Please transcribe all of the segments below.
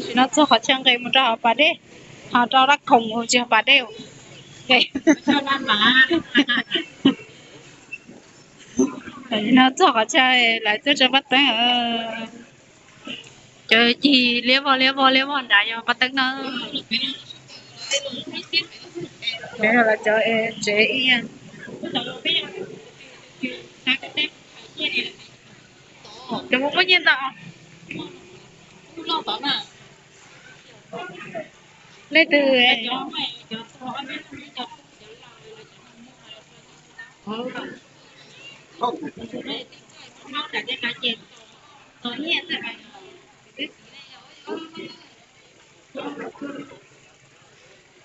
Tam sim no txog qhov chaw nqes mus rau hauv pas dej, ho rau laj khoom mus tsis hauv pas dej. Tam sim no txog qhov chaw lawv tuaj tso paj teeb. Cov cig liab vog liab vog liab vog nrad yog paj teeb na. Lawv cov tsev ib yam. Cov muaj nyiaj ntau. Leej twg?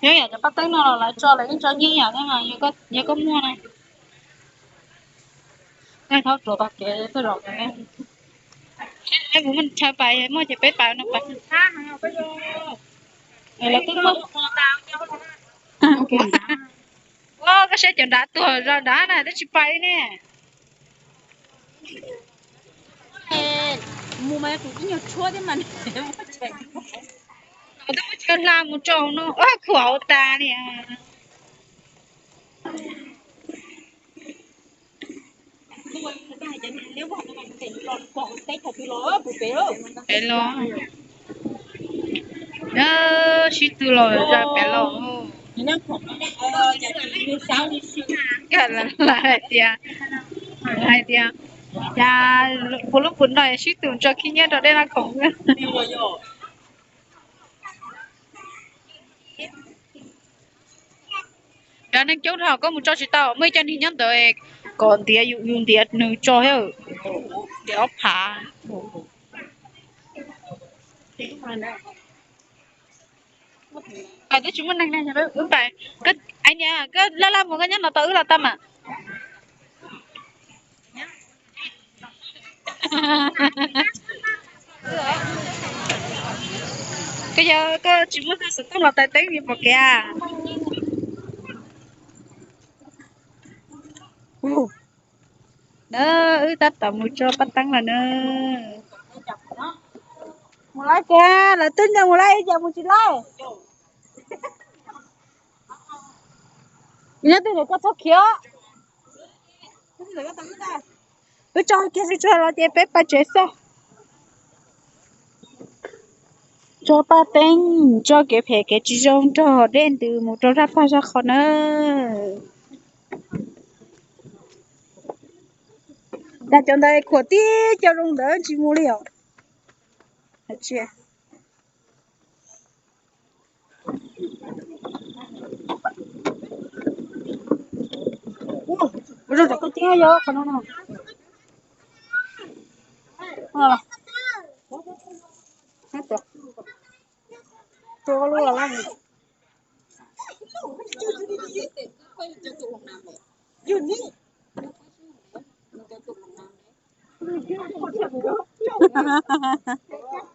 Nyob yam cov paj teeb no los lawv tso lawv yeej tso nyiaj yam thiab mas yog koj muaj na. Nej thaub tsuav tau kev tuaj zaum. Kuv muaj chaw pais muaj ces peb pais no pais. Lawv twb muaj. Koj saib cov nrad tuag zog nrad na twb tsis pais li ne. Mus mas kuv ib nyuag tshuab thiab mas. Twb muab chaw hla mus tso no khuam tas li. Pem los, sib tw los, pem los. Hais tias, hais tias, cas puas lub pus no sib tw tso khib nyiab rau dej laj khoom. Cov neeg coob dhau koj mus tso tsis tau, muaj ib co neeg nyob ntawd kom ntiav, yus ntiav nws tso thiab, ntiav ob phav. Pais twb tsis muaj neeg ne, wb pais. Ai niam, koj laj laj mus koj nyob no tau wb los tau mas. Koj yog koj tsis muaj xov tooj los tais teeb li pom kev. Na, wb tab tom mus tso paj teeb lawm na. Mus lawm kiag, lawv twb nrog mus lawm, cas mus tsis lawm? Nyob twg ntawm koj txhob khiav. Wb tso kiag tsuag tsuag los ces peb pais tsev xwb. Tso paj teeb, tso kev phem kev tsis zoo nrog dej ntws mus rau zaj paj zaj qho na. Cas cov ntawd khuam tib co zoo ntawd tsis mus li os. Ua zoo, koj tib yog qhov no no. Tua lub los laj.